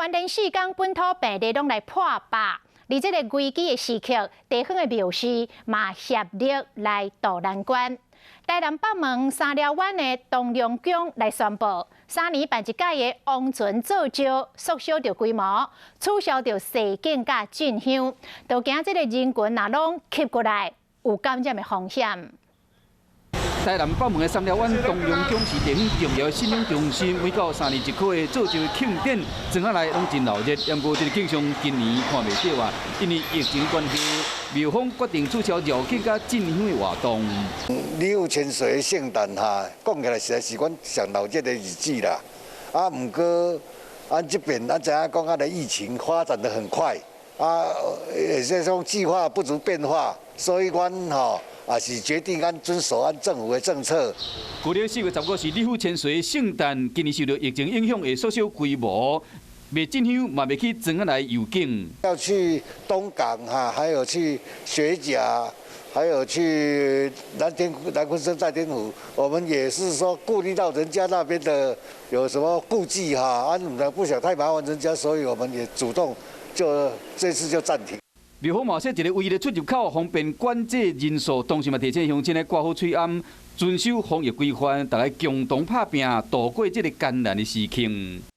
灣連四工本土病例攏來破百，佇這个危機的時刻，地方的廟司嘛協力來渡難關。台南北門三寮灣的東龍宮來宣布，3年辦一擺的王船做醮縮小著規模，取消著踅景佮進香，都驚這个人群若攏吸過來，有感染的風險。台南北門的三寮灣東龍宮是地方重要的信仰中心，每到3年一考的做醮慶典，庄仔內攏真鬧熱。不過這个景象今年看袂著啊，因為疫情關係，廟方決定取消繞境佮進香的活動。李富千歲的聖誕哈，講起來實在是阮上鬧熱的日子啦。啊，毋過咱這邊咱知影講啊，個疫情發展得很快，啊，這種計劃不如變化，所以阮吼，也是決定按遵守按政府的政策。舊曆4月15是李富千歲聖誕，今年受著疫情影響，會縮小規模，袂進香嘛袂去莊仔內遊景。要去東港哈，還有去學甲，還有去南鯤鯓在天湖，我們也是說顧慮到人家那邊的有什麼顧忌哈，啊，不想太麻煩人家，所以我們也主動就這次就暫停。廟方嘛設一个唯一的出入口，方便管制人數，同時嘛提醒鄉親咧掛好喙罨，遵守防疫規範，大家共同拍拚，度過這个艱難的時刻。